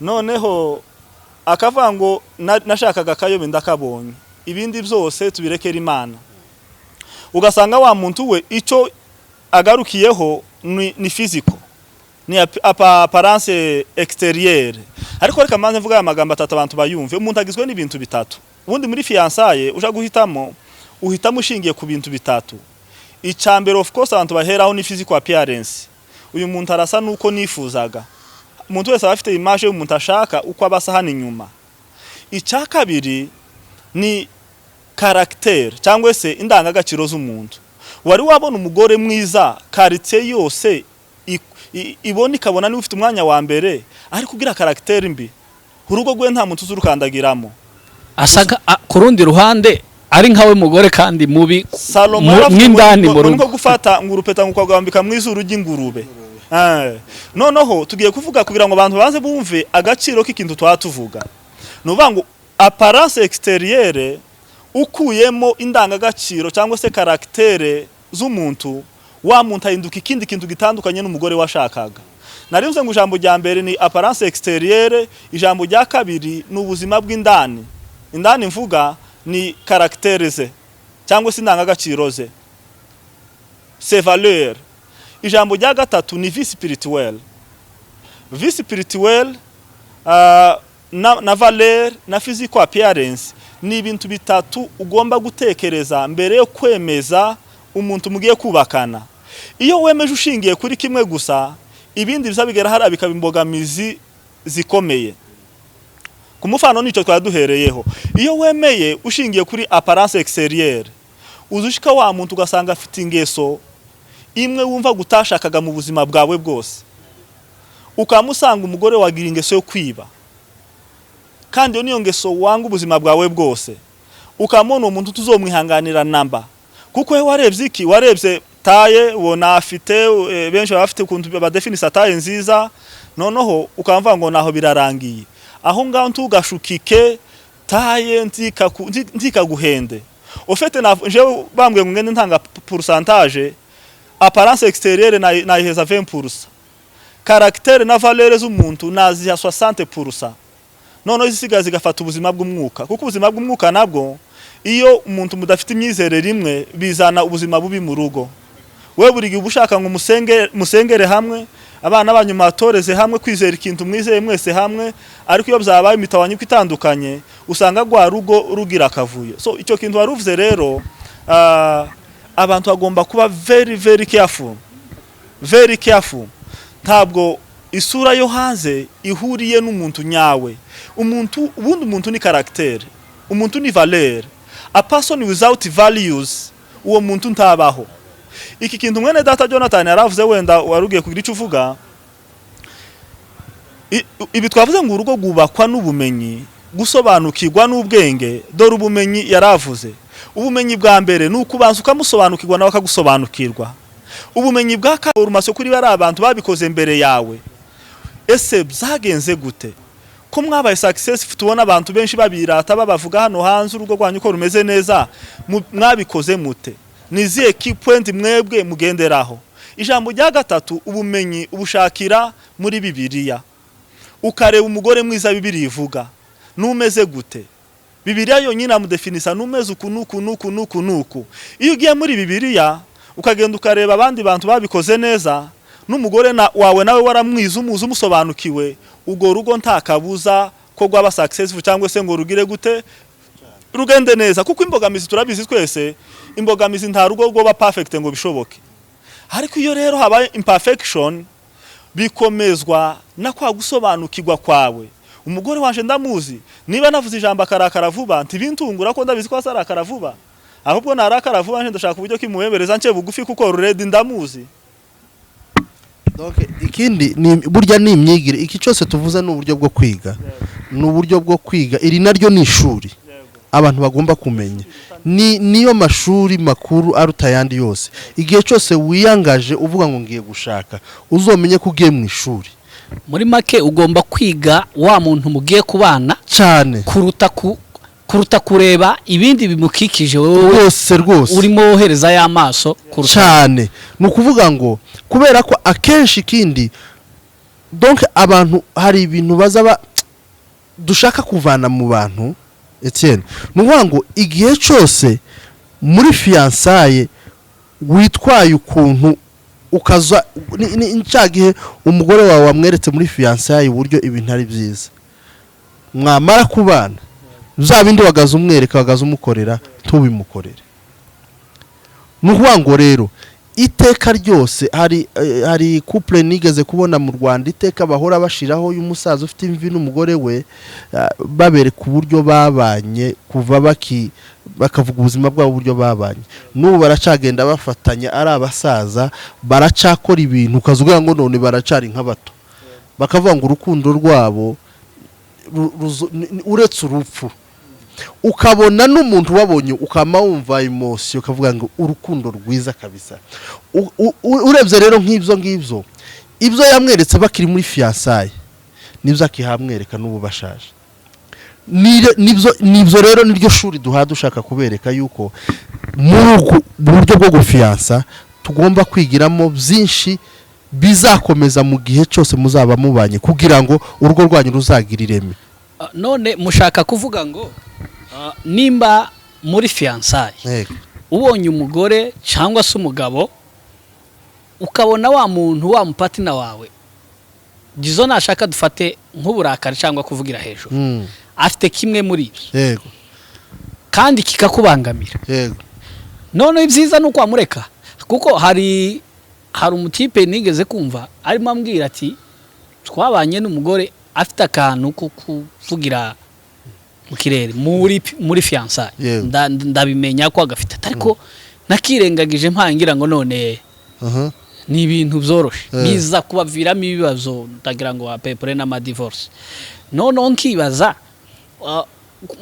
noneho akavuga ngo nashakaga akayobe ndakabonye, ibindi byose tubirekera Imana. Ugasanga wa muntu we icyo agarukiyeho ni physical, ni apparence extérieure. Ariko reka manze mvuga aya magambo atatu abantu bayumve. Umuntu agizwe n'ibintu bitatu. Ubundi muri fiançailles uja guhitamo, uhitamo ushingiye ku bintu bitatu. Icya mbere, of course, abantu baheraho ni physical appearance: uyu muntu arasa nuko nifuzaga. Umuntu wese aba afite image y'umuntu ashaka, uko aba asa hano inyuma. Icya kabiri ni caractère, cyangwa se indangagaciro z'umuntu. Wari wabona umugore mwiza quartier yose ibona, ikabona niba ufite umwanya wa mbere, ariko ugira caractère mbi, urugo rwe nta muntu uzurukandagiramo? Asa ku rundi ruhande ari nkawe mugore kandi mubi Salomo yaravuze ngo mw'indani mu ngo rugo. Niko gufata ngo urupeta ngo ukagwambika mu izuru ry'ingurube. Noneho tugiye kuvuga kugira ngo abantu baze bumve agaciro k'ikintu twaba tuvuga. Ni ukuvuga ngo apparence extérieure ukuyemo indangagaciro cyangwa se caractère z'umuntu, wa muntu ahinduka ikindi kintu gitandukanye n'umugore washakaga. Nari mvuze ngo ijambo rya mbere ni apparence extérieure, ijambo rya kabiri ni ubuzima bw'indani. Indani mvuga ni caractère ze cyangwa se indangagaciro ze, ses valeurs. Ijambo rya gatatu ni vie spirituelle. Vie spirituelle na valeur na physical appearance ni ibintu bitatu ugomba gutekereza mbere yo kwemeza umuntu mugiye kubakana. Iyo wemeje ushingiye kuri kimwe gusa, ibindi biza bigera hariya bikaba imbogamizi zikomeye. Ku mufano nicyo twari duhereyeho. Iyo wemeye ushingiye kuri apparence extérieure, uza ushika wa muntu ugasanga afite ingeso imwe wumva gutashakaga mu buzima bwawe bwose. Ukamusanga umugore wagira ingeso yo kwiba, kandi iyo niyo ngeso wanga ubuzima bwawe bwose. Ukamubona uwo muntu tuzomwihanganira namba, kuko we warebye iki? Warebye taille, ubona afite benshi baba bafite ukuntu badefinisa taille nziza, noneho ukamva ngo naho birarangiye. Aho ngaho ntugashukike taille, ntikaguhende. Ufite na jewe bambwiye ngo ngende ntanga pourcentage, apparence extérieure nayiheza 20%, caractère na valeur z'umuntu naziha 60%, noneho izisigaye zigafata ubuzima bw'umwuka, kuko ubuzima bw'umwuka nabwo, iyo umuntu mudafite imyizerere imwe, bizana ubuzima bubi mu rugo. We buri gihe uba ushaka ngo musengere hamwe, abana banyu matoreze hamwe kwizera ikintu mwizeye mwese hamwe, ariko iyo byabaye imitawanyiko itandukanye, usanga rwa rugo rugira akavuyo. So icyo kintu wari uvuze rero, abantu bagomba kuba very very careful, very careful. Ntabwo isura yo hanze ihuriye n'umuntu nyawe. Umuntu ubundi, umuntu ni caractère, umuntu ni valeur. A person without values, uwo muntu ntabaho. Iki kintu mwene data Jonathan yaravuze, wenda wari ugiye kugira icyo uvuga. Ibi twavuze ngo urugo rwubakwa n'ubumenyi, gusobanukirwa n'ubwenge. Dore ubumenyi yaravuze. Ubumenyi bwa mbere ni ukubanza ukamusobanukirwa, nawe akagusobanukirwa. Ubumenyi bwa formation kuri bari abantu babikoze mbere yawe: ese byagenze gute ko mwabaye successful? Tubona abantu benshi babirata, babavuga hano hanze, urugo rwanyu ko rumeze neza, mwabikoze mute? Ni izihe key point mwebwe mugenderaho? Ijambo rya gatatu, ubumenyi ubushakira muri Bibiliya, ukareba umugore mwiza Bibiliya ivuga numeze gute. Bibiliya yonyine amudefinisa numeze uku nuku nuku nuku nuku. Iyo ugiye muri Bibiliya, ukagenda ukareba abandi bantu babikoze neza, n'umugore wawe nawe waramwize, umuzi, umusobanukiwe, urwo rugo nta kabuza ko rwaba successful, cyangwa se ngo rugire gute, rugende neza. Kuko imbogamizi turabizi twese, imbogamizi, nta rugo rwoba perfect ngo bishoboke. Ariko iyo rero habaye imperfection, bikomezwa na kwa gusobanukirwa kwawe. Umugore wanje ndamuzi, niba navuze ijambo akarakara vuba, ntibintungura ko ndabizi ko azarakara vuba. Ahubwo narakara vuba, nje ndashaka uburyo kimuhebereza nce bugufi, kuko already ndamuzi. Donc, ikindi ni burya ni imyigire. Iki cyose tuvuze ni uburyo bwo kwiga, ni uburyo bwo kwiga. Iri naryo ni ishuri abantu bagomba kumenya, ni niyo mashuri makuru aruta ayandi yose. Igihe cyose wiyangaje uvuga ngo ngiye gushaka, uzomenye ko ugiye mu ishuri. Muri make, ugomba kwiga wa muntu mugiye kubana cyane kuruta kureba ibindi bimukikije wowe rwose rwose urimo wohereza y'amaso kuruta. Cyane. Ni ukuvuga ngo kubera ko akenshi ikindi, donc abantu hari ibintu baza dushaka kuvana mu bantu, Etienne. Ni ukuvuga ngo igihe cyose muri fiançailles witwaye ukuntu, ukaza ni cya gihe umugore wawe wamweretse muri fiançailles uburyo ibintu ari byiza, mwamara kubana, bya bindi wagaza umwereka, wagaza umukorera, ntubimukorere. Ni ukuvuga ngo rero iteka ryose hari couple nigeze kubona mu Rwanda, iteka bahora bashiraho y'umusaza ufite imvi n'umugore we, babereka uburyo babanye kuva baki, bakavuga ubuzima bwabo, uburyo babanye n'ubu baracagenda bafatanya ari abasaza, baracakora ibintu ukaza ngo none baracari nk'abato. Bakavuga ngo urukundo rwabo uretse urupfu. Ukabona n'umuntu wabonye, ukama wumva émotion, ukavuga ngo urukundo rwiza kabisa. Urebye rero nk'ibyo ngibyo, ibyo yamweretse bakiri muri fiançailles, nibyo akihamwereka n'ubu bashaje. Nibyo rero, niryo shuri duha dushaka kubereka yuko muri uku buryo bwo gufiyansa tugomba kwigiramo byinshi bizakomeza mu gihe cyose muzaba mubanye, kugira ngo urugo rwanyu ruzagire ireme. None mushaka kuvuga ngo nimba muri fiançailles ubonye umugore cyangwa se umugabo, ukabona wa muntu, wa mupartner wawe, gizo nashaka dufate nk'uburakari cyangwa kuvugira hejuru, afite kimwe muri ibyo kandi kikakubangamira, noneho ibyiza ni uko wamureka? Kuko hari umutipe nigeze kumva arimo ambwira ati twabanye n'umugore afite akantu ko kuvugira mu kirere muri fiançailles. Ndabimenya ko agafite, ariko nakirengagije mpangira ngo none ni ibintu byoroshe, biza kubaviramo ibibazo, ndagira ngo apepure n'amadivorce. Noneho nkibaza,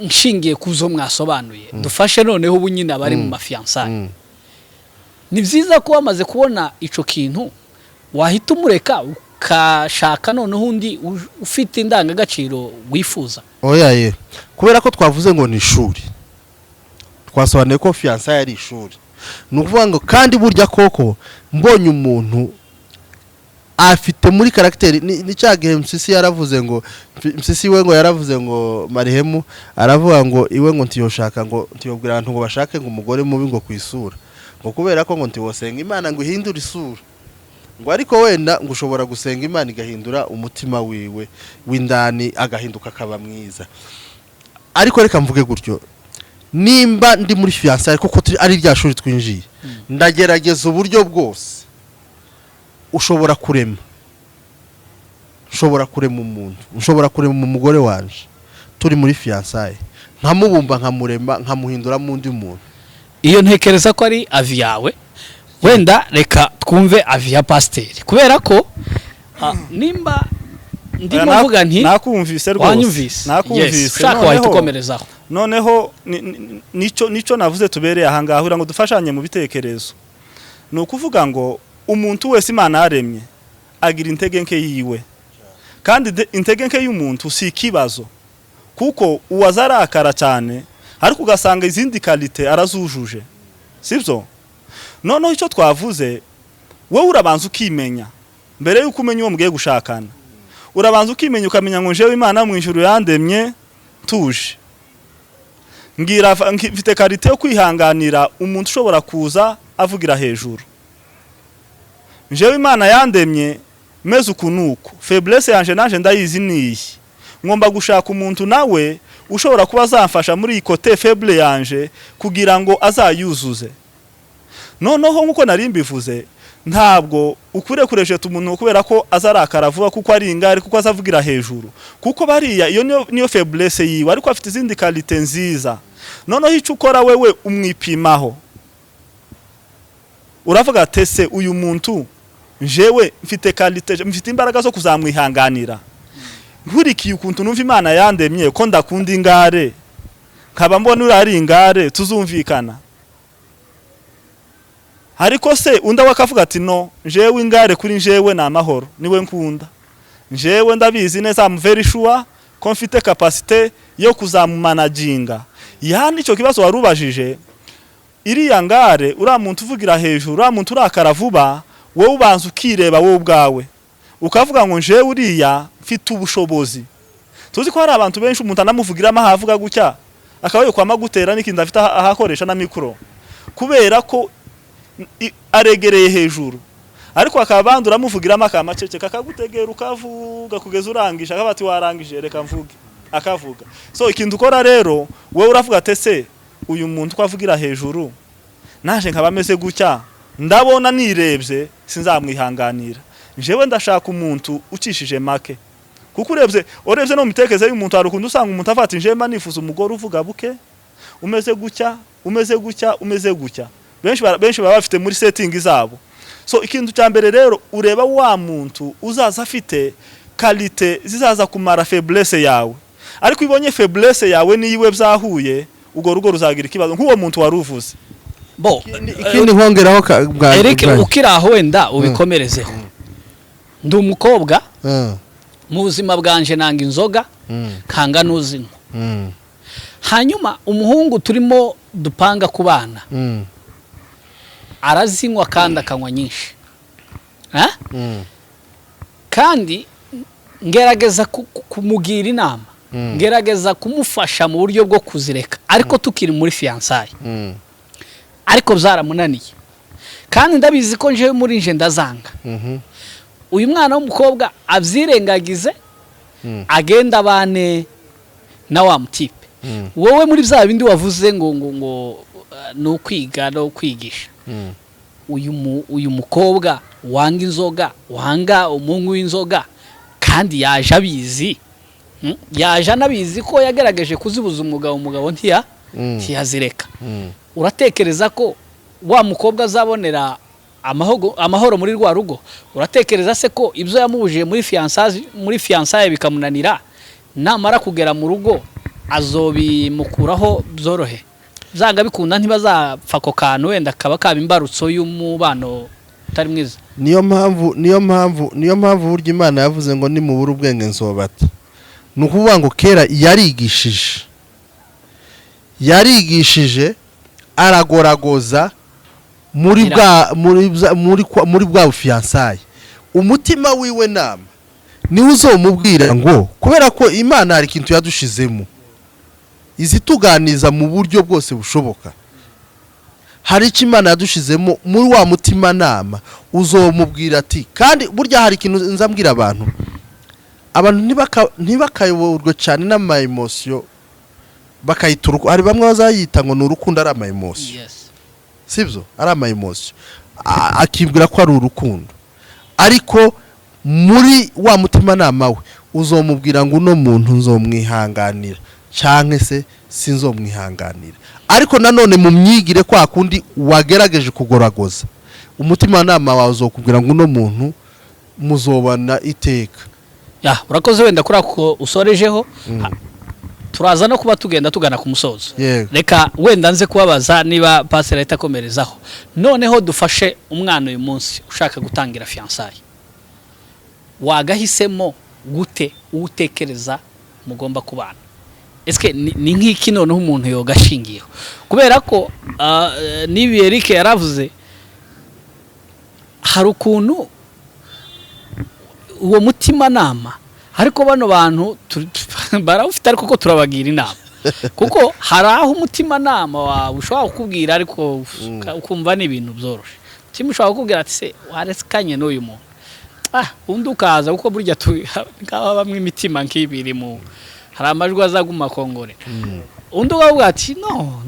nshingiye ku zo mwasobanuye, dufashe noneho ubu nyine abari mu mafiançailles, ni byiza ko wamaze kubona ico kintu wahita umureka. Ukashaka noneho undi ufite indangagaciro wifuza. Oya ye, kubera ko twavuze ngo ni ishuri, twasobanuye ko fiançailles ari ishuri. Ni ukuvuga ngo kandi burya koko mbonye umuntu afite muri caractère ni cya gihe Mpyisi yaravuze ngo, Mpyisi we ngo yaravuze ngo marihemu aravuga ngo iwe ngo ntiyoshaka, ngo ntiyobwira abantu ngo bashake ngo umugore mubi ngo ku isura, ngo kubera ko ngo ntiwosenga Imana ngo ihindure isura, ngo ariko wenda ngo ushobora gusenga Imana igahindura umutima wiwe w'indani, agahinduka akaba mwiza. Ariko reka mvuge gutyo, nimba ndi muri fiançailles kuko ari rya shuri twinjiye, ndagerageza uburyo bwose ushobora kurema, ushobora kurema umuntu, ushobora kurema umugore wanje turi muri fiançailles, nkamubumba, nkamurema, nkamuhinduramo undi muntu. Iyo ntekereza ko ari avis yawe. Wenda reka twumve avis ya pasiteri, kubera ko nimba ndimo mvuga nti Nakumvise rwose. Wanyumvise? Nakumvise. Yes, ushaka wahita ukomerezaho. Noneho nico navuze, tubereye aha ngaha kugira ngo dufashanye mu bitekerezo. Ni ukuvuga ngo umuntu wese Imana yaremye agira intege nke yiwe, kandi intege nke y'umuntu si ikibazo, kuko uwaza arakara cyane ariko ugasanga izindi qualité arazujuje, sibyo? Noneho icyo twavuze, wowe urabanza ukimenya mbere y'uko umenya uwo mugiye gushakana. Urabanza ukimenya, ukamenya ngo njyewe Imana mu ijuru yandemye tuje ngira mfite qualité yo kwihanganira umuntu ushobora kuza avugira hejuru. Njyewe Imana yandemye meze uku nuku, faiblesse yanje naje ndayizi niyi, ngomba gushaka umuntu nawe ushobora kuba azamfasha muri iyi côté faible yanje kugira ngo azayuzuze. Noneho nk'uko nari mbivuze, ntabwo ukwiriye kurejeta umuntu kubera ko azarakara vuba, kuko ari ingare, kuko azavugira hejuru, kuko bariya iyo niyo faiblesse yiwe, ariko afite izindi qualité nziza. Noneho icyo ukora wewe, umwipimaho, uravuga ati: "Ese uyu muntu njewe mfite qualité, mfite imbaraga zo kuzamwihanganira nkurikiye ukuntu numva Imana yandemye ko ndakunda ingare, nkaba mbona uriya ari ingare, tuzumvikana?" Ariko se undi we akavuga ati: "No, njewe ingare kuri njewe ni amahoro, niwe nkunda, njewe ndabizi neza, am very sure ko mfite capacité yo kuzamumanaginga." Yani icyo kibazo warubajije, iriya ngare, uriya muntu uvugira hejuru, uriya muntu urakara vuba, wowe ubanza ukireba wowe ubwawe, ukavuga ngo njewe uriya mfite ubushobozi. Tuzi ko hari abantu benshi umuntu anamuvugiramo ahavuga gutya akaba yokwama gutera n'ikindi afite ahakoresha na micro, kubera ko aregereye hejuru. Ariko akaba abandi uramuvugiramo akamaceceka, akagutegera, ukavuga kugeza urangije, akaba ati: "Warangije, reka mvuge." Akavuga. So ikintu ukora rero, wowe uravuga ati: "Ese uyu muntu ko avugira hejuru, naje nkaba ameze gutya, ndabona nirebye sinzamwihanganira. Njyewe ndashaka umuntu ucishije make." Kuko urebye no mu mitekerereze y'umuntu, hari ukuntu usanga umuntu afata: "Njyewe mba nifuza umugore uvuga buke, umeze gutya, umeze gutya, umeze gutya." Benshi baba bafite muri setting zabo. So ikintu cya mbere rero, ureba wa muntu uzaza afite qualité zizaza kumara faiblesse yawe. Ariko iyo ubonye faiblesse yawe n'iyiwe byahuye, urwo rugo ruzagira ikibazo nk'uwo muntu wari uvuze. Bo. Ikindi nkongeraho bwa Eric, ukiri aho wenda ubikomerezeho. Ndi umukobwa, mu buzima bwanje nanga inzoga, nkanga n'uzinywa. Hanyuma umuhungu turimo dupanga kubana arazinywa kandi akanywa nyinshi. Ha? Kandi ngerageza kumugira inama, ngerageza kumufasha mu buryo bwo kuzireka, ariko tukiri muri fiançailles, ariko byaramunaniye. Kandi ndabizi ko njewe muri nje ndazanga. Uyu mwana w'umukobwa abyirengagize, agenda abane na wa mutipe. Wowe muri bya bindi wavuze ngo ni ukwiga no kwigisha, uyu mukobwa wanga inzoga, wanga umunywi w'inzoga, kandi yaje abizi, Yaje anabizi ko yagerageje kuzibuza umugabo, umugabo ntiyazireka. Uratekereza ko wa mukobwa azabonera amahoro muri rwa rugo? Uratekereza se ko ibyo yamubujije muri fiançailles bikamunanira, namara kugera mu rugo azobimukuraho byorohe? Byanga bikunda ntibazapfa ako kantu, wenda kaba kaba imbarutso y'umubano. Utari mwiza. Niyo mpamvu burya Imana yavuze ngo nimubura ubwenge nzobata. Ni ukuvuga ngo kera yarigishije aragoragoza muri bwa muri bwa- muri kwa- muri bwa fiançailles. Umutima wiwe nama niwe uzomubwira ngo, kubera ko Imana hari ikintu yadushizemo izituganiza mu buryo bwose bushoboka. Hari icyo Imana yadushizemo muri wa mutimanama, uzomubwira ati, kandi burya hari ikintu nza mbwira abantu, abantu ntibakayoborwe cyane n'ama émotions, bakayita hari bamwe bazayita ngo ni urukundo, ari ama émotions. Sibyo, ari ama émotions. Akibwira ko ari urukundo, ariko muri wa mutimanama we uzomubwira ngo uno muntu nzomwihanganira cyangwa se sinzomwihanganira. Ariko nanone mu myigire, kwa kundi wagerageje kugoragoza, umutimanama wawe uzokubwira ngo uno muntu muzobana iteka. Ya, urakoze. Wenda kuri ako usorejeho, turaza no kuba tugenda tugana ku musozo. Yego. Reka wenda nze kubabaza niba pasiteri ahita akomerezaho. Noneho dufashe umwana uyu munsi ushaka gutangira fiançailles, wagahisemo gute uwo utekereza mugomba kubana? Ese ni nk'iki noneho umuntu yogashingiyeho? Kubera ko n'ibi Eric yaravuze, hari ukuntu uwo mutimanama, ariko bano bantu barawufite, ariko ko turabagira inama, kuko hari aho umutimanama wawe ushobora kukubwira, ariko ukumva ni ibintu byoroshye. Kimwe ushobora kukubwira ati: "Se warekanye n'uyu muntu?" Undi ukaza, kuko burya nk'aba bamwe imitima nk'ibiri mu, hari amajwi azaguma akongorera. Undi ukavuga ati: "No,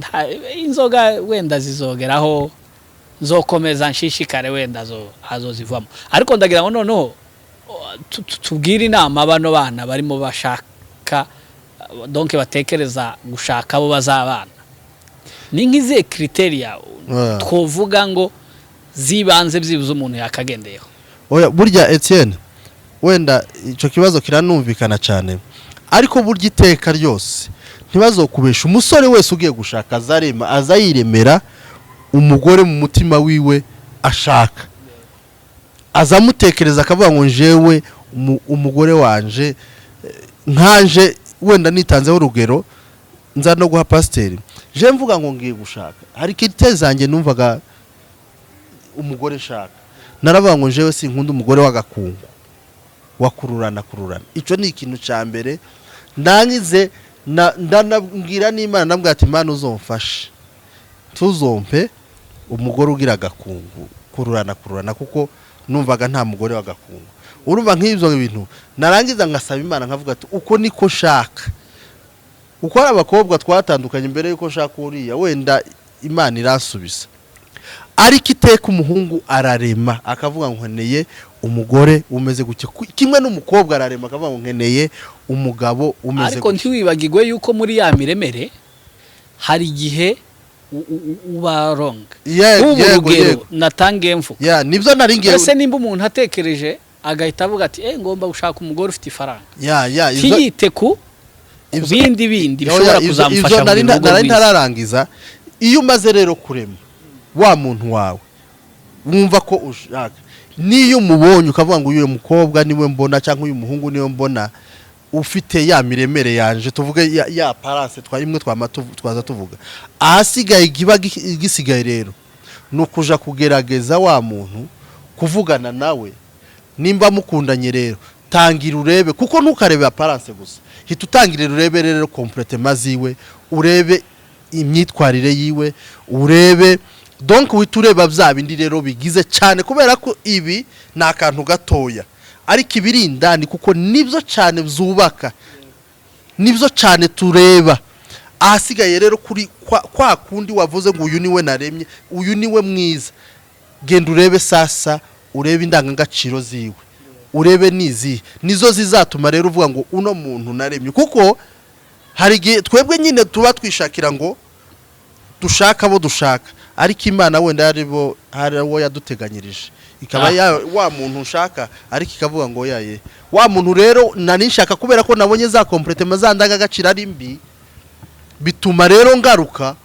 inzoga wenda zizogeraho, nzokomeza nshishikare, wenda azozivamo." Ariko ndagira ngo noneho tubwire inama bano bana barimo bashaka, donc batekereza gushaka abo bazabana. Ni nk'izihe critères twovuga ngo zibanze byibuze umuntu yakagendeyeho? Oya, burya Etienne, wenda icyo kibazo kiranumvikana cyane, ariko burya iteka ryose ntibazokubesha, umusore wese ugiye gushaka azarema, aza yiremera umugore mu mutima wiwe ashaka, azamutekereza akavuga ngo njewe umugore wanje, nkanje wenda nitanzeho urugero, nza no guha pasiteri, je mvuga ngo ngiye gushaka, hari critères zanjye numvaga umugore nshaka. Naravuga ngo njewe sinkunda umugore w'agakungu, wakururana kururana. Icyo ni ikintu cya mbere. Ndangize ndanabwira n'Imana, ndabwira ati: "Imana uzomfashe, tuzompe umugore ugira agakungu, kururana kururana," kuko numvaga nta mugore w'agakungu. Urumva nk'ibyo bintu, narangiza ngasaba Imana, nkavuga ati: "Uko niko nshaka." Uko ari abakobwa twatandukanye mbere yuko nshaka uriya, wenda Imana irasubiza. Ariko iteka umuhungu ararema akavuga ngo nkeneye umugore umeze gutya. Kimwe n'umukobwa ararema akavuga ngo nkeneye umugabo umeze Ariko gutya. Ntiwibagirwe yuko muri ya miremere hari igihe uba wrong. Nk'ubu urugero natangiye mvuga, Ya, nibyo nari ngiye. Ese nimba umuntu atekereje agahita avuga ati: ngomba gushaka umugore ufite ifaranga," Ya, ibyo ntiyite ku bindi bindi Oya, bishobora kuzamufasha ibyo nari kugira urugo nari rwiza. ntararangiza. Iyo umaze rero kurema wa muntu wawe wumva ko ushaka, niyo umubonye ukavuga ngo uyu mukobwa niwe mbona, cyangwa uyu muhungu niwe mbona ufite ya miremere yanje, tuvuge ya apparence twa imwe twaza tuvuga, ahasigaye ikiba gisigaye rero ni ukuja kugerageza wa muntu, kuvugana nawe. Nimba mukundanye rero, tangira urebe, kuko ntukarebe apparence gusa, hita utangire urebe rero comportement ziwe, urebe imyitwarire yiwe, urebe, donc uhita ureba bya bindi rero bigize cyane, kubera ko ibi ni akantu gatoya, ariko ibiri indani kuko nibyo cyane byubaka, nibyo cyane tureba. Ahasigaye rero kuri kwa kundi wavuze ngo uyu niwe naremye, uyu niwe mwiza, genda urebe sasa, urebe indangagaciro ziwe, urebe nizihe nizo zizatuma rero uvuga ngo uno muntu naremye. Kuko hari igihe twebwe nyine tuba twishakira ngo dushaka abo dushaka, ariko Imana wenda hari hari uwo yaduteganyirije, ikaba ya wa muntu ushaka, ariko ikavuga ngo yaye wa muntu rero nari nshaka, kubera ko nabonye za comportement, za ndangagaciro ari mbi, bituma rero ngaruka.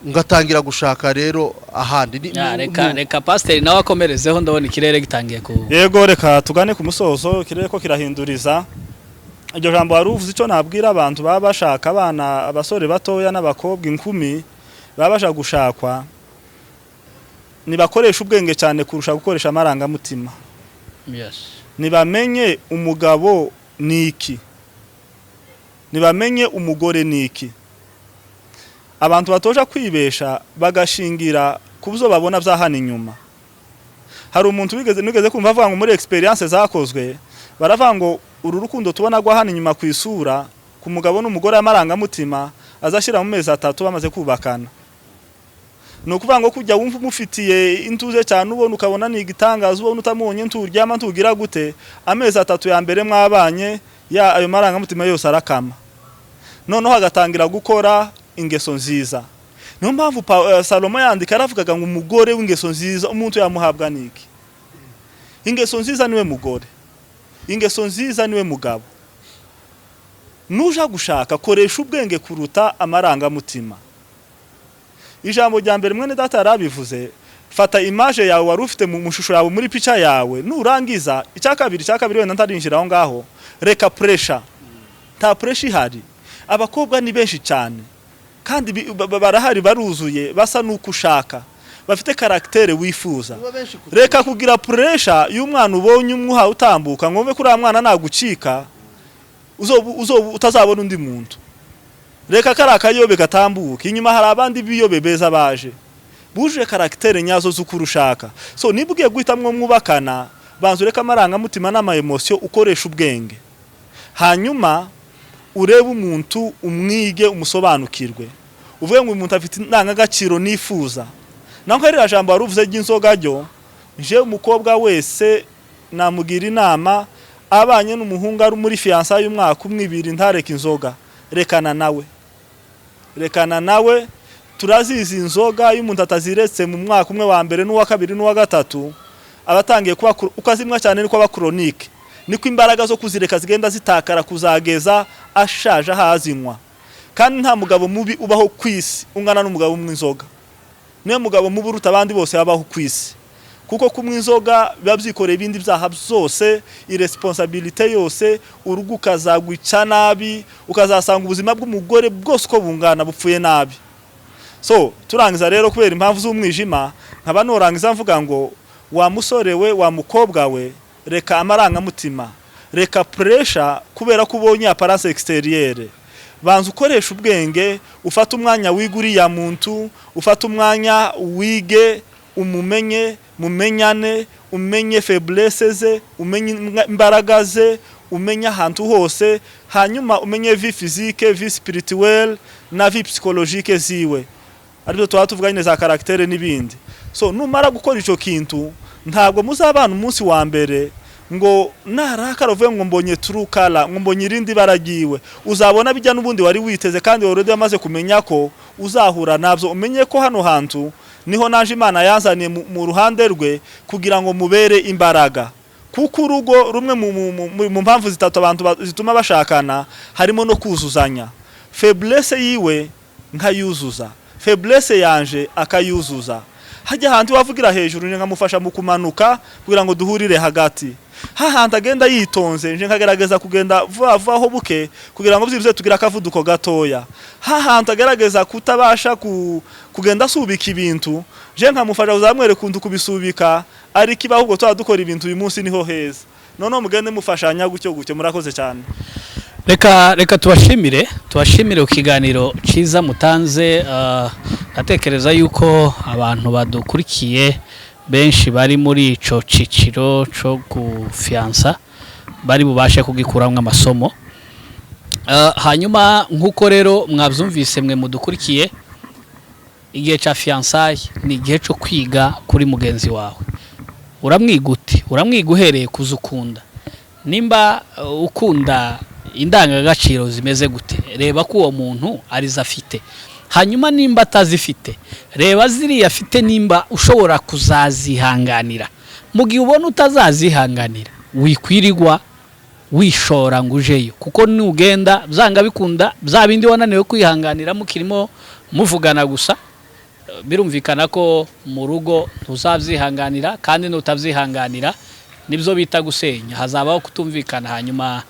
Ngatangira gushaka rero ahandi. Ya, reka reka pasiteri nawe akomerezeho, ndabona ikirere gitangiye ku Yego, reka tugane ku musozo, ikirere ko kirahinduriza. Iryo jambo wari uvuze, icyo nabwira abantu baba bashaka abana, abasore batoya n'abakobwa, inkumi baba bashaka gushakwa, nibakoresha ubwenge cyane kurusha gukoresha amarangamutima. Nibamenye umugabo ni iki, nibamenye umugore ni iki. Abantu batoja kwibesha bagashingira ku byo babona bya hano inyuma. Hari umuntu wigeze nigeze kumva avuga ngo muri experience zakozwe baravuga ngo uru rukundo tubona rwa hano inyuma ku isura, ku mugabo n'umugore, y'amarangamutima azashyira mu mezi 3 bamaze kubakana. Ni ukuvuga ngo kujya wumva umufitiye intuze cyane, ubona ukabona ni igitangaza, ubona utamubonye nturyama, ntugira gute, amezi 3 ya mbere mwabanye, ya ayo marangamutima yose arakama, noneho agatangira gukora ingeso nziza. Niyo mpamvu Salomo yandika yaravugaga ngo umugore w'ingeso nziza umuntu yamuhabwa niki? Ingeso nziza niwe mugore, ingeso nziza niwe mugabo. Nuja gushaka, koresha ubwenge kuruta amarangamutima. Ijambo rya mbere mwene data yarabivuze: fata image yawe wari ufite mu shusho yawe, muri pica yawe. Nurangiza, icya kabiri wenda ntarinjira aho ngaho, reka pressure. Nta pressure ihari. Abakobwa ni benshi cyane kandi barahari, baruzuye, basa n'uko ushaka, bafite caractère wifuza. Reka kugira pressure y'umwana ubonye umwe utambuka, ngo mve kuri uriya mwana nagucika utazabona undi muntu. Reka kari akayobe gatambuka, inyuma hari abandi biyobe beza baje bujuje caractère nyazo z'ukuri ushaka. So niba ugiye guhitamwo mwubakana, banza ureke amarangamutima n'ama émotion, ukoresha ubwenge, hanyuma urebe umuntu, umwige, umusobanukirwe, uvuge ngo uyu muntu afite indangagaciro nifuza. Naho ririya jambo wari uvuze ry'inzoga ryo, nje umukobwa wese namugira inama: abanye n'umuhungu ari muri fiançailles y'umwaka umwe, 2, ntareke inzoga, rekana nawe, rekana nawe. Turazizi inzoga, iyo umuntu ataziretse mu mwaka umwe wa mbere n'uwa kabiri n'uwa gatatu, aba atangiye kuba uko azimwa cyane niko aba chronique, niko imbaraga zo kuzireka zigenda zitakara kuzageza ashaje ahazinywa. Kandi nta mugabo mubi ubaho ku isi ungana n'umugabo umwe inzoga. Niyo mugabo mubi uruta abandi bose babaho ku isi, kuko kunywa inzoga biba byikoreye ibindi byaha byose, irresponsabilité yose, urugo ukazagwica nabi, ukazasanga ubuzima bw'umugore bwose uko bungana bupfuye nabi. So turangiza rero, kubera impamvu z'umwijima, nkaba norangiza mvuga ngo wa musore we, wa mukobwa we, reka amarangamutima, reka pressure kubera ko ubonye apparence extérieure. Banza ukoresha ubwenge, ufate umwanya wiga uriya muntu, ufate umwanya wige, umumenye, mumenyane, umenye faiblesse ze, umenye imbaraga ze, umenye ahantu hose, hanyuma umenye vie physique, vie spirituelle na vie psychologique ziwe, aribyo tuba tuvuga nyine za caractère n'ibindi. So numara gukora ico kintu, ntabwo muzabana umunsi wa mbere ngo narakara uvuge ngo mbonye true color, ngo mbonye irindi bara ryiwe. Uzabona bijya n'ubundi wari witeze, kandi already wamaze kumenya ko uzahura nabyo. Umenye ko hano hantu niho naje Imana yazaniye mu ruhande rwe kugira ngo mubere imbaraga, kuko urugo rumwe mu mpamvu zitatu abantu zituma bashakana harimo no kuzuzanya. Faiblesse yiwe nkayuzuza, faiblesse yanje akayuzuza. Hajya ahantu wavugira hejuru, nje nkamufasha mu kumanuka kugira ngo duhurire hagati. Hahandi agenda yitonze, nje nkagerageza kugenda vuba vuba aho buke kugira ngo byibuze tugire akavuduko gatoya. Hahandi agerageza kutabasha kugenda asubika ibintu, je nkamufasha kuzamwereka ukuntu kubisubika ariko iba ahubwo tuba dukora ibintu uyu munsi niho heza. Noneho mugende mufashanya gutyo gutyo. Murakoze cyane. Reka tubashimire ku kiganiro cyiza mutanze. Ndatekereza yuko abantu badukurikiye benshi bari muri ico ciciro co gufiyansa bari bubashe kugikuramo amasomo. Hanyuma nk'uko rero mwabyumvise mwe mudukurikiye, igihe cya fiançailles ni igihe cyo kwiga kuri mugenzi wawe. Uramwiga ute? Uramwiga uhereye kuza ukunda. Nimba ukunda indangagaciro zimeze gute, reba ko uwo muntu arizo afite. Hanyuma nimba atazifite, reba ziriya afite nimba ushobora kuzazihanganira. Mu gihe ubona utazazihanganira, wikwirirwa wishora ngo ujeyo, kuko nugenda byanga bikunda bya bindi wananiwe kwihanganira mukirimo muvugana gusa. Birumvikana ko mu rugo ntuzabyihanganira, kandi nutabyihanganira nibyo bita gusenya, hazabaho kutumvikana, hanyuma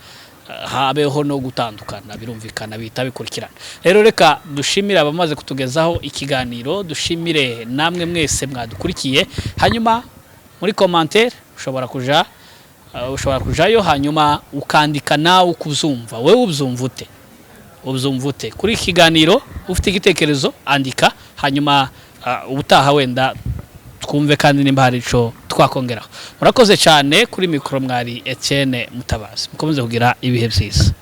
habeho no gutandukana. Birumvikana bihita bikurikirana. Rero reka dushimire abamaze kutugezaho ikiganiro, dushimire namwe mwese mwadukurikiye. Hanyuma muri commentaire ushobora kujayo, hanyuma ukandika nawe uko ubyumva. Wowe ubyumva ute? Ubyumva ute kuri iki kiganiro? Ufite igitekerezo, andika, hanyuma ubutaha wenda twumve kandi nimba hari ico twakongeraho. Murakoze cyane. Kuri mikoro mwari Etienne Mutabazi. Mukomeze kugira ibihe byiza.